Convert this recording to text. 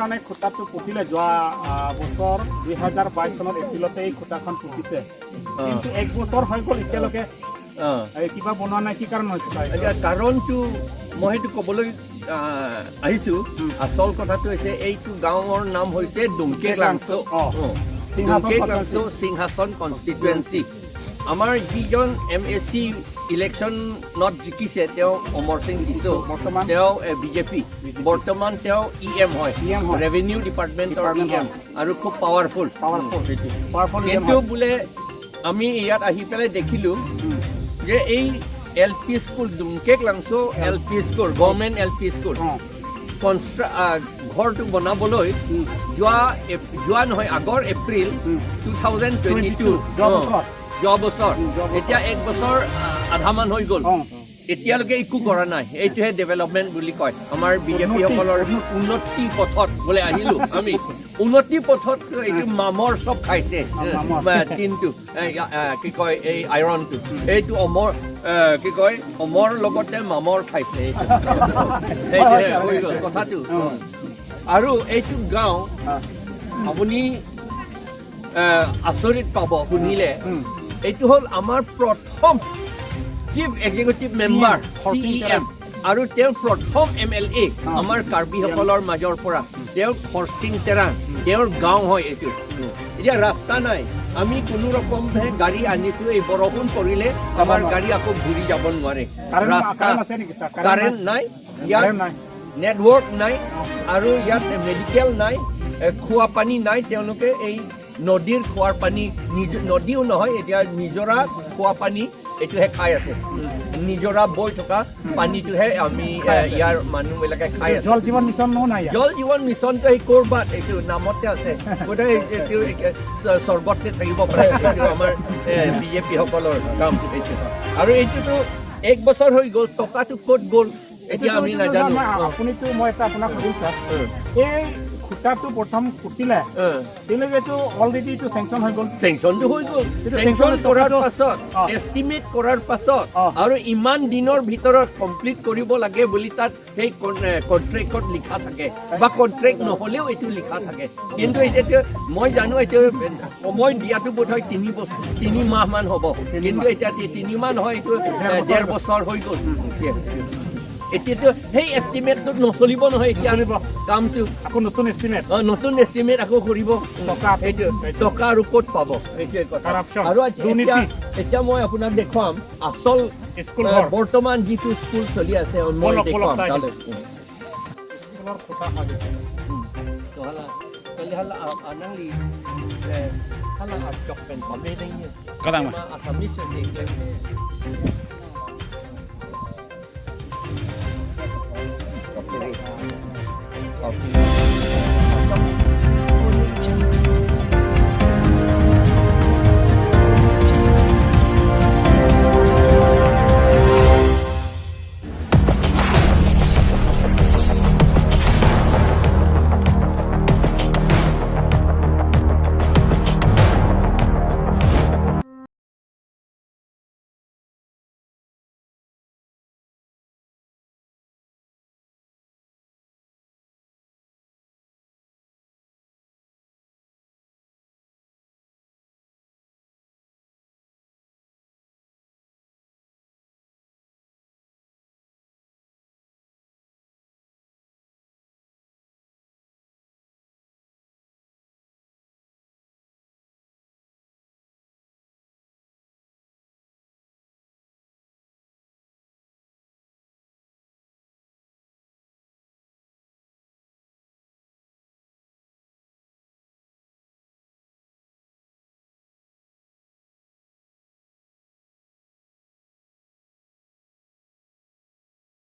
কাৰণে খুঁটাটো পুতিলে যোৱা বছৰ 2022 চনত এপ্ৰিলতে এই খুঁটাখন পুতিছে, কিন্তু এক বছৰ হৈ গ'ল, এতিয়ালৈকে এই কিবা বনোৱা নাই। কি কাৰণ হৈছে তাৰ? এতিয়া কাৰণটো মই সেইটো ক'বলৈ আহিছোঁ। আচল কথাটো হৈছে, এইটো গাঁৱৰ নাম হৈছে ডুমকে লাংচো। সিংহাসন। ডুমকে লাংচো, সিংহাসন কনষ্টিটুৱেঞ্চি। আমাৰ যিজন এমএচি ইলেকশ্যনত জিকিছে, তেওঁ অমৰ সিং দিছো। বৰ্তমান? তেওঁ বিজেপি। বৰ্তমান তেওঁ ইএম হয়। EM হয়। ৰেভিনিউ ডিপাৰ্টমেণ্টৰ Department EM আৰু খুব পাৱাৰফুল। Powerful, powerful. কিন্তু বোলে আমি ইয়াত আহি পেলাই দেখিলোঁ যে এই LP school, Dumkek Langcho LP school, government LP school, ঘৰটো বনাবলৈ যোৱা নহয়, আগৰ এপ্ৰিল 2022। যোৱা বছৰ। যোৱা বছৰ। যোৱা বছৰ। এতিয়া এক বছৰ আধামান হৈ গ'ল, এতিয়ালৈকে একো কৰা নাই। এইটোহে ডেভেলপমেণ্ট বুলি কয় আমাৰ বিজেপিসকলৰ? উন্নতি পথত বোলে আহিলোঁ আমি, উন্নতি পথত এইটো মামৰ চব খাইছে। মামৰ। টিনটো, এই, কি কয়, এই আইৰণটো, এইটো অমৰ, কি কয়, অমৰ লগতে মামৰ খাইছে এইটো। সেইটোহে হৈ গ'ল কথাটো। আৰু এইটো গাঁও আপুনি আচৰিত পাব শুনিলে, এইটো হ'ল আমাৰ প্ৰথম চিফ এক্সিকিউটিভ মেম্বাৰ, চিইএম, আৰু তেওঁ প্ৰথম এমএলএ আমাৰ কাৰ্বিসকলৰ মাজৰ পৰা, তেওঁ খৰচিং তেৰাং, তেওঁৰ গাঁও হয় এইটো। এতিয়া ৰাস্তা নাই, আমি কোনো ৰকমহে গাড়ী আনিছোঁ। এই বৰষুণ পৰিলে আমাৰ গাড়ী আকৌ ঘূৰি যাব নোৱাৰে। ৰাস্তা কাৰেণ্ট আছে নেকি ছাৰ? কাৰেণ্ট নাই ইয়াত। কাৰেণ্ট নাই। নেটৱৰ্ক নাই আৰু ইয়াত মেডিকেল নাই, খোৱা পানী নাই। তেওঁলোকে এই নদীৰ খোৱাৰ পানী, নিজ নদীও নহয়, এতিয়া নিজৰা খোৱা পানী এইটোহে খাই আছে। নিজৰা বৈ থকা পানীটোহে আমি ইয়াৰ মানুহবিলাকে খাই আছে। জল জীৱন মিছনো নাই ইয়াত। জল জীৱন মিছনটো এই ক'ৰবাত এইটো নামতে আছে, বোধহয় এইটো স্বৰ্গতে থাকিব পাৰে। এইটো আমাৰ বিজেপিসকলৰ কাম এইটো। আৰু এইটোতো এক বছৰ হৈ গ'ল, টকাটো ক'ত গ'ল এতিয়া আমি নাজানো। আপুনিতো, মই এটা আপোনাক সুধিম ছাৰ, এই খুঁটাটো প্ৰথম পুতিলে, তেওঁলোকে এইটো অলৰেডি এইটো চেংচন হৈ গ'ল। চেংচনটো হৈ গ'ল। কিন্তু চেংচন sanction কৰাৰ টকাটো- পাছত, এষ্টিমেট কৰাৰ পাছত আৰু ইমান দিনৰ ভিতৰত কমপ্লিট কৰিব লাগে বুলি তাত সেই কণ্ট্ৰেক্টত লিখা থাকে বা কণ্ট্ৰেক্ট নহ'লেও এইটো লিখা থাকে। কিন্তু এতিয়া মই জানো, এইটো সময় দিয়াটো বোধহয় 3 বছৰ, 3 মাহমান হ'ব। কিন্তু এতিয়া 3 মাহ নহয়, এইটো ডেৰ বছৰ হৈ গ'ল। এতিয়াতো সেই এষ্টিমেটটোত নচলিব নহয় এতিয়া নচলিব। কামটো। আকৌ নতুন এষ্টিমেট। নতুন এষ্টিমেট আকৌ কৰিব। টকা। এইটো টকা আৰু ক'ত পাব, এইটোৱে কথা। Corruption, আৰু এতিয়া দুৰ্নীতি। এতিয়া মই আপোনাক দেখুৱাম আচল স্কুল ঘৰ। বৰ্তমান যিটো স্কুল চলি আছে, মই ব'লক, ব'লক, দেখুৱাম চাই। তালৈ। স্কুলৰ খুঁটা সাজিছে। তো hala anang li hala chok pen pame nahi Kadang. Assamese. Coffee.